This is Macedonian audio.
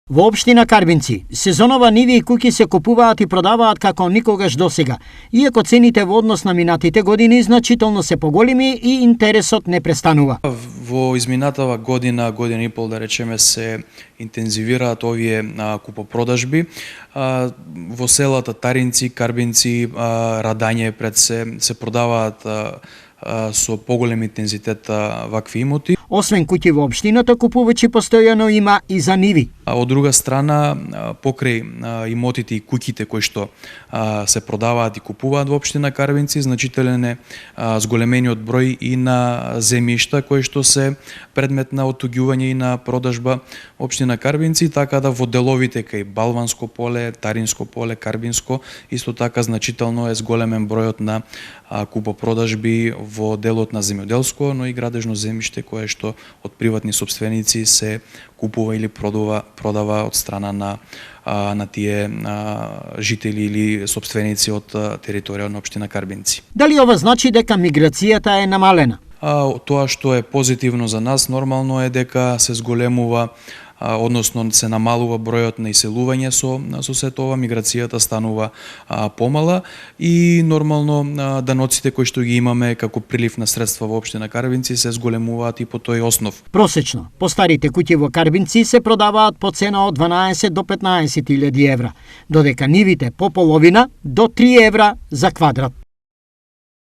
Во општина Карбинци, сезонова ниви и куќи се купуваат и продаваат како никогаш досега, иако цените во однос на минатите години значително се поголеми и интересот не престанува. Во изминатава година и пол, да речеме, се интензивираат овие купопродажби. Во селата Таринци, Карбинци, Радање пред се продаваат со поголем интензитет вакви имоти. Освен куќи во општината, купувачи постојано има и за ниви. Од друга страна, покрај имотите и куќите кои што се продаваат и купуваат во општина Карбинци, значителен е зголемениот број и на земјишта кои што се предмет на отуѓување и на продажба во општина Карбинци, така да во деловите кај Балванско поле, Таринско поле, Карбинско, исто така значително е зголемен бројот на купопродажби во делот на земјоделско, но и градежно земјиште кое што од приватни сопственици се купува или продава од страна на тие жители или сопственици од територија на општина Карбинци. Дали ова значи дека миграцијата е намалена? Тоа што е позитивно за нас нормално е дека се зголемува, односно се намалува бројот на иселување со сето ова, миграцијата станува помала и нормално даноците кои што ги имаме како прилив на средства во општина Карбинци се зголемуваат и по тој основ. Просечно, постарите куќи во Карбинци се продаваат по цена од 12 до 15.000 евра, додека нивите по половина до 3 евра за квадрат.